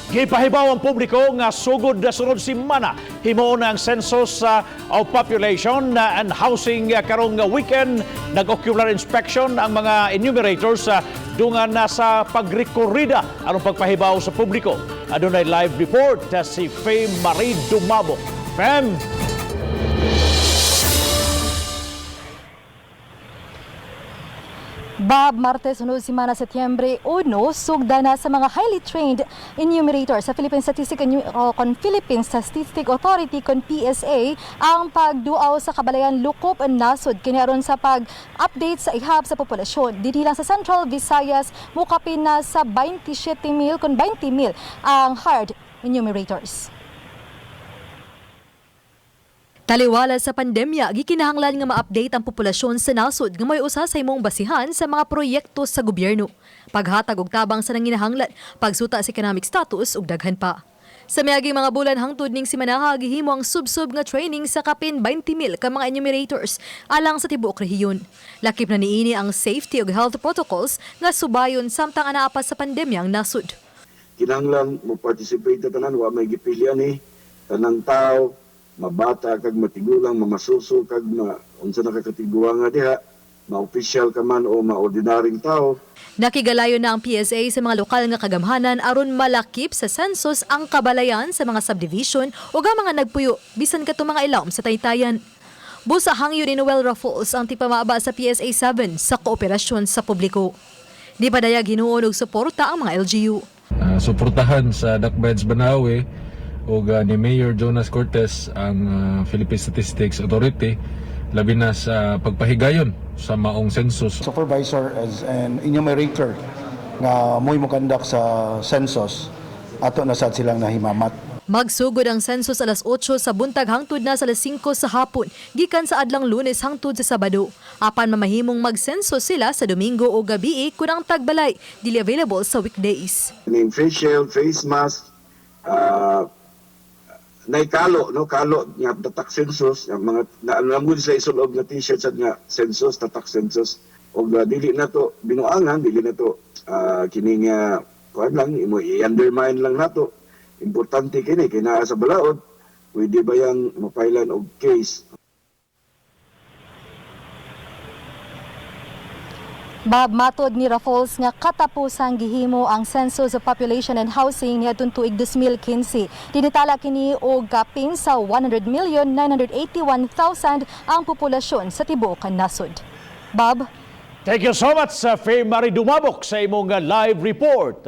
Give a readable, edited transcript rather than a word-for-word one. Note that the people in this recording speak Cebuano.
Gipahibaw ang publiko nga sugod na sunod simana himuon ang census of population and housing karong weekend. Nag-ocular inspection ang mga enumerators sa dungan na sa pagrekorida aron pagpahibaw sa publiko. Adunay live report si Fame Marie Dumabo. Fem! Bob, Martes, sunod simana Setyembre 1, sugda na sa mga highly trained enumerator sa Philippine Statistic o kon Philippine Statistic Authority kon PSA ang pagduaw sa kabalayan lukop ang nasod kini aron sa pag-update sa ihap sa populasyon. Dinhi lang sa Central Visayas mukapin na sa 27,000 kon 20,000 ang hired enumerators. Taliwala sa pandemya, gikinahanglan nga ma-update ang populasyon sa nasod nga may usa sa imong basihan sa mga proyekto sa gobyerno. Paghatag og tabang sa nanginahanglan, pagsuta sa economic status ug daghan pa. Sa miaging mga bulan hangtod ning simanaha, gihimo ang sub-sub nga training sa kapin 20,000 ka mga enumerators alang sa tibuok rehiyon. Lakip na niini ang safety ug health protocols nga subayon samtang anaa pa sa pandemya ang nasod. Kinahanglan mo participate ta tanan, wa may gipili ani, tanang tao, mabata kag matigulang, mamasuso kag ma unsa na kakatiguang nga diha, ma-official ka man o ma-ordinaryong tao. Nakigalayo na ang PSA sa mga lokal nga kagamhanan aron malakip sa census ang kabalayan sa mga subdivision o ang mga nagpuyo bisan kato mga ilawom sa taytayan. Busa hangyo ni Noel Raffles ang tigpamaaba sa PSA 7 sa kooperasyon sa publiko. Di padayag hinuon og suporta ang mga LGU. Suportahan sa Dakbayan sa Banawe ug ni Mayor Jonas Cortez ang Philippine Statistics Authority labi na sa pagpahigayon sa maong census. Supervisor as an enumerator nga mo'y mo-conduct sa census, ato na sad silang nahimamat. Magsugod ang census alas 8 sa buntag hangtod na sa alas 5 sa hapon, gikan sa adlang Lunes hangtod sa Sabado. Apan mamahimong mag-census sila sa Domingo o gabi kun ang tagbalay dili available sa weekdays. Kining face shield, face mask, naikalo, no, kalo nga tatak census, ang mga na mo sa isulob nga t-shirt sad nga census, tatak census, og dili na to binuangan, dili na to kining kuan lang imo i-undermine lang nato. Importante kini kay naa sa balaod, pwede ba yang mapailan og case. Bob, matod ni Raffles nga katapusang gihimo ang Census of Population and Housing niadtong tuig 2015. Dinitala kini og kapin sa 100,981,000 ang populasyon sa tibuok nasod. Bob? Thank you so much, Faye Marie Dumabok, sa imong live report.